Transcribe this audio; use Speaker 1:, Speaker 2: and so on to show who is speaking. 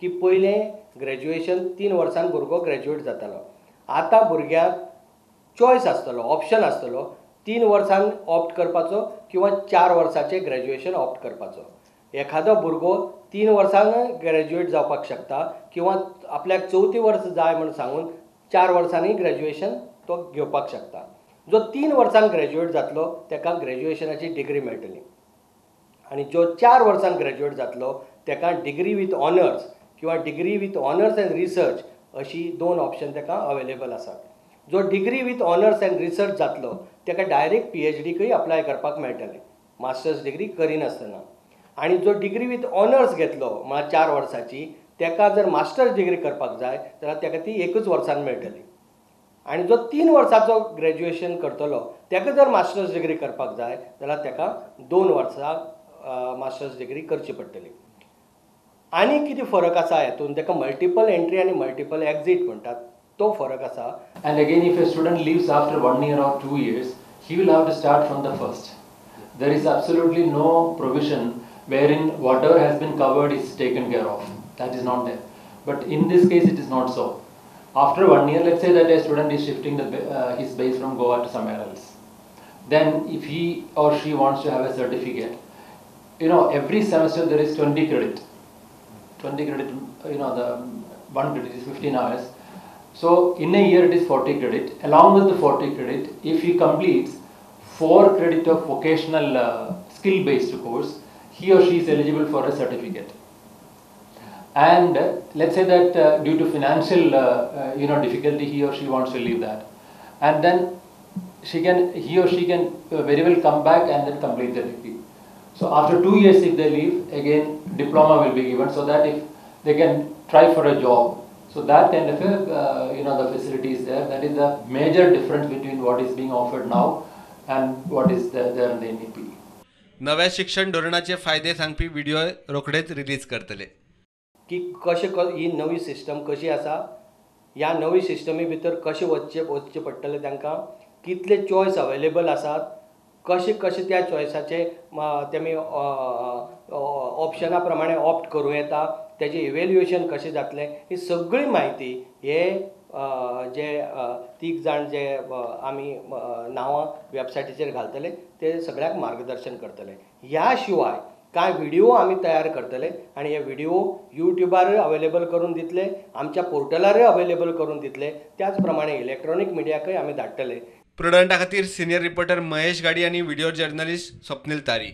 Speaker 1: की पयलें ग्रॅज्युएशन 3 वर्सां भुरगो ग्रॅज्युएट जातालो. आतां भुरग्यांक चॉयस आसतलो, ऑप्शन आसतलो 3 वर्सां ऑप्ट करपाचो किंवा 4 वर्सांचें ग्रॅज्युएशन ऑप्ट करपाचो. एखादो भुरगो 3 वर्सां ग्रॅज्युएट जावपाक शकता किंवा आपल्याक चवथें वर्स जाय म्हूण सांगून 4 वर्सांनी ग्रॅज्युएशन तो घेवपाक शकता. जो 3 वर्सां ग्रॅज्युएट जातलो ताका ग्रॅज्युएशनाची डिग्री मेळटली आनी जो 4 वर्सां ग्रॅज्युएट जातलो ताका डिग्री विथ ऑनर्स किंवा degree with honours and research अशी 2 ऑप्शन ताका अवेलेबल आसात. जो degree with honours and research जातलो ताका डायरेक्ट PhDकय अप्लाय करपाक मेळटलें, मास्टर्स डिग्री करिनासतना. आनी जो डिग्री विथ ऑनर्स घेतलो म्हळ्यार 4 वर्सांची ताका जर मास्टर्स डिग्री करपाक जाय जाल्यार ताका ती 1 वर्सान मेळटली. आनी जो 3 वर्सांचो ग्रॅज्युएशन करतलो ताका जर मास्टर्स डिग्री करपाक जाय जाल्यार ताका 2 वर्सां मास्टर्स डिग्री करची पडटली. आनी कितें फरक आसा हेतून, ताका मल्टिपल एंट्री आनी मल्टिपल एक्झीट म्हणटात तो फरक आसा.
Speaker 2: And again if a student leaves after 1 year or 2 years he will have to start from the first. There is absolutely no provision wherein whatever has been covered is taken care of. That is not there. But in this case it is not so. After 1 year, let's say that a student is shifting his base from Goa to somewhere else. Then if he or she wants to have a certificate, you know, every semester there is 20 credit. 20 credit, you know, the 1 credit is 15 hours. So in a year it is 40 credit. Along with the 40 credit, if he completes 4 credit of vocational skill-based course, he or she is eligible for a certificate. And let's say that due to financial you know, difficulty, he or she wants to leave that, and then he or she can very well come back and then complete the degree. So after 2 years, if they leave, again diploma will be given, so that if they can try for a job. So that kind of a, you know, the facility is there. That is the major difference between what is being offered now and what is there in the NEP.
Speaker 3: नव्या शिक्षण धोरणाचे फायदे सांगपी video रोखडेच release करतले.
Speaker 1: की कशें ही नवी सिस्टम कशी आसा, ह्या नवी सिस्टमी भितर कशें वचचें पडटलें तांकां, कितले चॉयस अवेलेबल आसात, कशें कशें त्या चॉयसाचे तेमी ऑप्शना प्रमाणे ऑप्ट करूं येता, तेजें इवेल्युएशन कशें जातलें, ही सगळी म्हायती हे जे 3 जाण जे आमी नांवां वेबसायटीचेर घालतले ते सगळ्यांक मार्गदर्शन करतले. ह्या शिवाय कांय व्हिडिओ आमी तयार करतले आनी हे व्हिडिओ यूट्यूबारय अवेलेबल करून दितले, आमच्या पोर्टलारय अवेलेबल करून दितले, त्याच प्रमाणे इलेक्ट्रॉनीक मिडियाकय आमी धाडटले.
Speaker 3: प्रुडंटा खातीर सिनियर रिपोर्टर महेश गाडी आनी व्हिडिओ जर्नलिस्ट स्वप्नील तारी.